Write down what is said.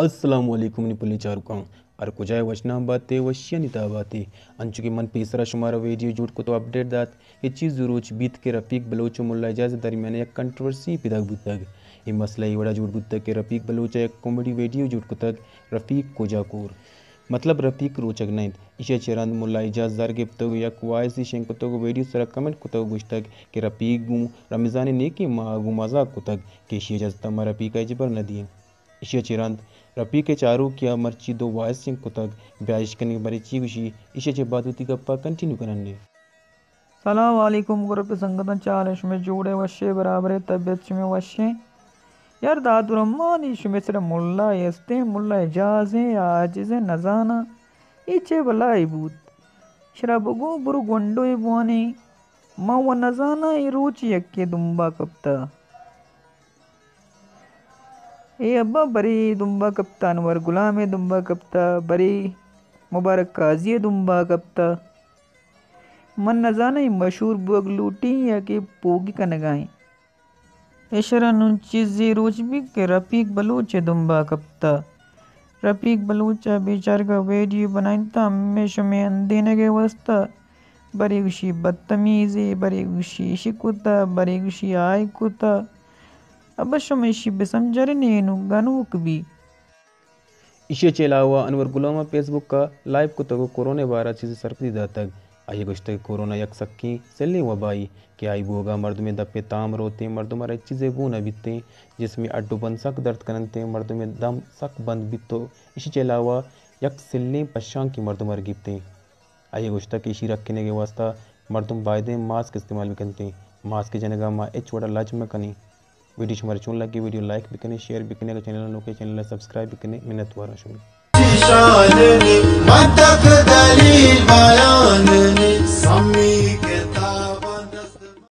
السلام علیکم منی پلیں چاروکاں، ہر کجا ئے وشنام بات ئے، وشیانی تہا بات ئے۔ انچو کہ من پیسرا شمارا ویڈیو جوڑ کت و اپڈیٹ دات، ہچی زی روچ بیت کہ رفیق بلوچ و ملا اعجاز درمیان یک کنٹروورسی پیداک بوتگ۔ اے مسئلہ اے وڑا جوڑ بوتگ کہ رفیق بلوچ ء یک کامیڈی ویڈیو جوڑ کتگ، رفیق کجا کور؟ مطلب رفیق روچگ نہ انت۔ ایشی ء چہ رند ملا اعجاز زر گپتگ و یک وائسے شنگ کتگ و ویڈیو سرا کمنٹ کتگ و گوشتگ کہ رفیق گوں رمضان ء نیکیں ماہ ء گوں مزاک کتگ کہ ایشی ء اجازت ء ما رفیق ء ہچبر نہ دیاں۔ ایشی ء چہ رند رفیق ء چاروکی ء مرچی دو وائس شنگ کتگ، بیا اش کنیں باریں چی گوشی، ایشی ء چہ بعد وتی گپ ء کنٹینیو کنن ئے۔ سلام علیکم گروپ سنگتاں، چے حال ایں شمئے؟ جوڑ ئے، وش ئے، برابر ئے، طبیعت شمئے وش ایں؟ یار داد الرحمن، اے شمئے سرا ملا استیں، ملا اعجاز ایں، عاجز ایں، نزاناں اے چے بلائے بوت۔ شرا بگو برو گونڈوے بوانیں، ما و نزاناں اے روچ یکے دمبا کپتا۔ اے ابا برے دمبا کپتا، انور غلام ء دمبا کپتا، برے مبارک قاضی ء دمبا کپتا۔ من نزاناں اے مشہور بوگ لوٹیں یا کہ پوگی کنگا ایں۔ اشرا نون چیزے روچ بیت کہ رفیق بلوچ ء دمبا کپتا۔ رفیق بلوچ ء بیچارگ ء ویڈیو بنائینتا ہمے شمے اندینگ ء واسطہ۔ برے گوشی بدتمیزے، برے گوشی اشی کتا، برے گوشی آئی کتا۔ ابا شما اشی بسمجھرنے نو گنوک بی۔ ایشی ء چہ علاوہ انور غلام ء فیس بک ء لائیو کتگ و کورونا ء بارہ ء چیزے سرپدی داتگ۔ آئی ء گوشتگ کہ کورونا یک سکیں سلیں وبائی کہ آئی بوگ ء مردمے دپ ء تام روتیں، مردم ء را ہچ چیزے گون نہ بیتیں، جسم ء ہڈ و بند سک درد کننتیں، مردم ء دم سک بند بیت و ایشی چہ علاوہ یک سلیں پشانکے مردم ء را گیپتیں۔ آئی ء گوشتگ کہ ایشی رکھینگ ء واستہ مردم بائدیں ماسک استعمال بکنتیں۔ ماسک جنگ ء ما ہچ وڑا لج مہ کنیں۔ ویڈیو شمارا چون لگی؟ ویڈیو لائک بکنیں، شیئر بکنیں، اگر چینل ء نوکے چینل ء سبسکرائب بکنیں۔ منت واراں شمے۔ شان نی متک دلیل بیان نی سمی